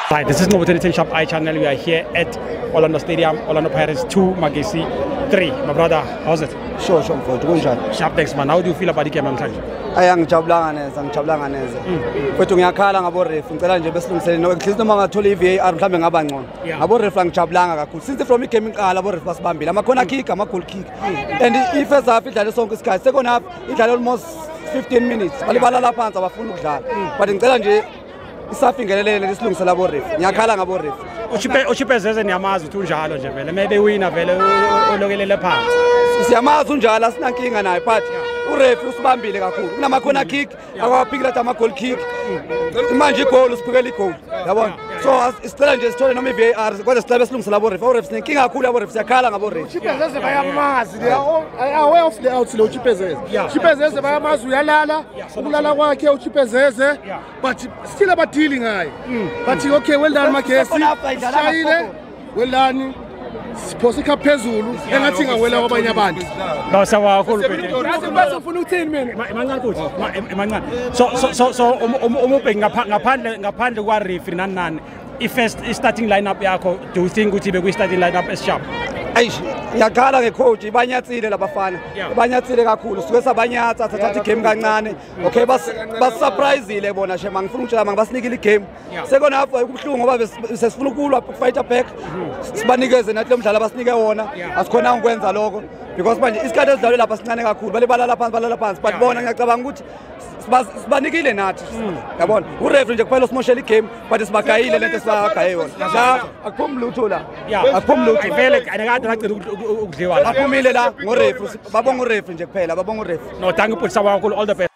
Hi, this is Novo 2010 Shop I Channel. We are here at Orlando Stadium, Orlando Pirates 2, Magesi 3. My brother, how's it? Sure, sure, mfowethu, kunjani? Sharp, thanks man. How do you feel about the game namhlanje? Ayi, angijabulanga neze, angijabulanga neze. Mfowethu, ngiyakhala ngabo ref, ngicela nje besilungisele no at least noma ngathola i-VAR mhlambe ngaba ngcono. Ngabo ref angijabulanga kakhulu. Since from igame iqala abo ref basibambile. Ama corner kick, ama goal kick. And i-first half idlale sonke isikhathi. Second half idlale almost 15 minutes. Balibala phansi, abafuni ukudlala. But ngicela nje isafingelelele lesilungisela abo ref. Ngiyakhala ngabo ref. Uchipezeze niyamazi ukuthi unjalo nje vele. Maybe wina vele ulokelele phansi. Siyamazi unjalo, asinankinga naye, but uref usibambile kakhulu. Kunama corner kick, akwaphikile athi ama goal kick. Manje igoal usiphikela igoal. Yabona? So isicela nje sithole noma i-VAR kodwa sicela besilungisela abo ref. Abo ref sinenkinga kakhulu, abo ref siyakhala ngabo ref. Chipezeze bayamazi, they are aware of the out lo Chipezeze. Chipezeze bayamazi, uyalala, ukulala kwakhe uChipezeze, but still abadili ngaye. But okay, well done Magesi. Sishayile, well done. Siphose icup phezulu engathi ingawela kwabanye abantu. No, siyabonga kakhulu Peter. Yazi ufuna ukuthini mina? Emancane futhi. Emancane. So uma ubheke ngaphandle kwa referee nani nani, i-first starting lineup yakho, do you think ukuthi bekuyi starting lineup esharp? Eish, ngiyakhala ngecoach, ibanyatsile labafana. Ibanyatsile kakhulu. Suke sabanyatsa sathatha igame kancane. Okay, bas surprisile bona shema, ngifuna ukutshela manje basinikile igame. Second half kubuhlungu ngoba sesifuna ukulwa, fighter back. Sibanikeze nathi lo mdlalo abasinike wona. Asikhona ukwenza lokho because manje isikhathi esidlalwe lapha sincane kakhulu. Balibala phansi, balala phansi. But bona ngiyacabanga ukuthi sibanikile nathi. Yabona? Ureferee nje kuphela usimoshela igame, but sibagayile lento esibagaye yona. La akuphumi lutho la. Akuphumi lutho. Vele akade ngagcina ukudliwa la. Baphumile la ngoreferee, babonga ureferee nje kuphela, babonga ureferee. No, thank you Putsa, all the best.